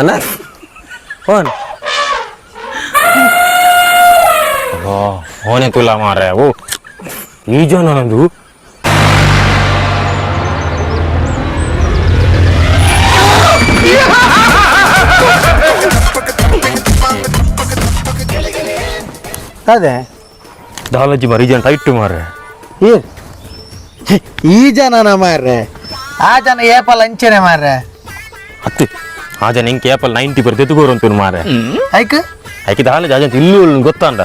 ಅಣ್ಣ ಫೋನ್. ಓನೆ ತುಲ್ಲ ಮಾರ್ರೆ. ಓ, ಈ ಜನ ನಂದು. ಅದೇ. ದಾಲಜಿ ಮಾರ, ಈ ಜನ ಟೈಟ್ ಮಾರ್ರೆ. ಏ, ಈ ಜನನ ಮಾರ್ರೆ? ಆ ಜನ ಏಪಲ್ ಅಂಚೆನೆ ಮಾರ್ರೆ. ಹತ್ತು ಆ ಜನ ಹಿಂಗೆ ಏಪಲ್ 90 ಬರ್ತೈತೆ ತೆತ್ತುಗೋರು ಮಾರ್ರೆ. ಐಕ್? ಆಕೆ ದಾಲಜಿ ಆ ಜನ ಇಲ್ಲೂ ಗೊತ್ತಾಂಡ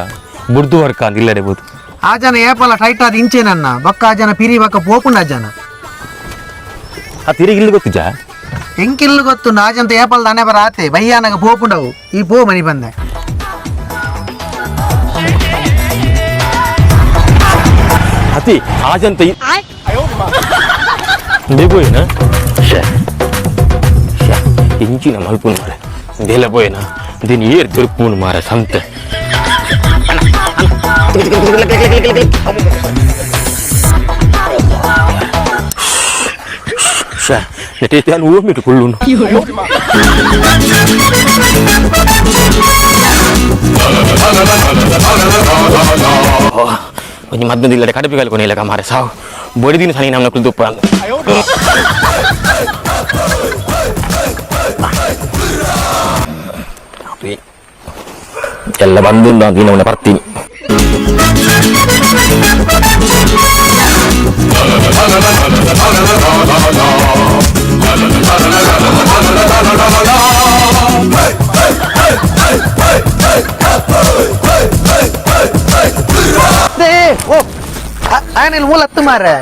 ಬುಡ್ದು ವರ್ಕ ಅಂತ ಇಲ್ಲಡೆ ಬೋದು. ಆ ಜನ ಏಪಲ ಟೈಟ್ ಆದ ಇಂಚೆನನ್ನ ಬಕ್ಕ ಆ ಜನ ಪಿರಿ ಬಕ್ಕ ಪೋಪುಂಡ ಆ ಜನ. ಆ ತಿರುಗಿ ಇಲ್ಲಿ ಗೊತ್ತಿಜಾ? ಎಂಕಿಲ್ಲು ಗೊತ್ತು. ಆ ಜನ ಏಪಲ್ ದಾನೆ ಬರ ಆತೆ ಬಯ್ಯಾನಾಗ ಪೋಪುಂಡವು. ಈ ಪೋ ಮನಿ ಬಂದೆ. ಅತಿ ಆ ಜಂತ ಬೋಯಿನ ಇಂಚಿನ ಮಲ್ಪುನ್ ಮಾರೆ ದೇಲ ಪೋಯಿನ దీని ಏರ್ ದೊರಕುನು ಮಾರೆ ಸಂತೆ. ನೆಟ್ಟೆ ಓಮಿಟ್ಟು ಕುಳ್ಳುನು. ಒಂಜಿ ಮದ್ದೊಂದು ಇಲ್ಲಡೆ ಕಡಪಿ ಕಲ್ಕೊನಿ ಇಲ್ಲ ಮಾರೆ ಸಾವು ಬಡಿದಿನ ಸನಿ ನಮ್ಮ ಕುಲ್ ತುಪ್ಪ ಅಂದ. ಎಲ್ಲ ಬಂದು ದಿನ ಬರ್ತೀನಿ. ಏ ಓ, ಆಯನ ಇಲ್ಲಿ ಮೂಲ ಹತ್ತು ಮಾರ್ರೆ.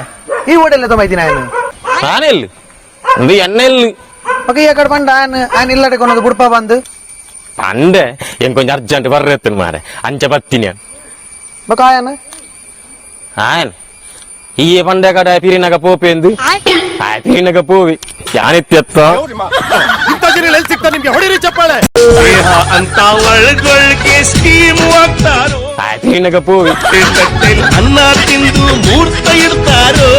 ಈ ಓಡೆಲ್ಲ ತೊಂಬೈತೀನಿ ಆಯನ. ನಾನೆಲ್ಲಿ ಒಂದು ಎಣ್ಣೆಲ್ಲಿ. ಮಗ, ಈ ಕಡೆ ಬಂಡ ಆಯನ ಆಯನ ಇಲ್ಲಡೆ ಕೊನದು ಬುಡ್ಪ ಬಂದು. ಪಂಡೆ ಎಂಗ್ ಕೊಂಚ ಅರ್ಜೆಂಟ್ ಬರ್ರೆತ್ತನು ಮಾರೆ, ಅಂಚ ಬತ್ತೀನಿ. ಬಕ ಆಯನ? ಆಯನ್ ಈ ಪಂಡೆ ಕಡೆ ಪಿರಿನಗ ಪೋಪೆಂದು ಆ ಪಿರಿನಗ ಪೋವಿ ಯಾನೆತ್ತೆತ್ತ. ಇಂಥ ಜನ ಎಲ್ಲಿ ಸಿಗ್ತಾರೆ ನಿಮ್ಗೆ? ಹೊಡಿರಿ ಚಪ್ಪಾಳೆ. ಅಂತ ಒಳಗೊಳಗೆ ಸ್ಟೀಮ್ ಆಗ್ತಾರೋ? ಆ ಪಿರಿನಗ ಪೋವಿ. ತಟ್ಟೆಲ್ ಅನ್ನ ತಿಂದು ಮೂರ್ತ ಇಡ್ತಾರೋ?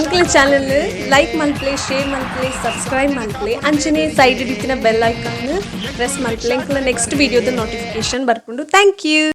ಎಂಕ್ಲ ಚಾನಲ್ ಲೈಕ್ ಮಲ್ಪಲೆ, ಶೇರ್ ಮಲ್ಪಲೆ, ಸಬ್ಸ್ಕ್ರೈಬ್ ಮಲ್ಪಲೆ. ಅಂಚನೆ ಸೈಡ್ ಇತ್ತಿನ ಬೆಲ್ ಐಕಾನ್ ಪ್ರೆಸ್ ಮಲ್ಪಲೆ. ಎಂಕ್ಲ ನೆಕ್ಸ್ಟ್ ವಿಡಿಯೋದ ನೋಟಿಫಿಕೇಶನ್ ಬರ್ಪುಂಡು. Thank you.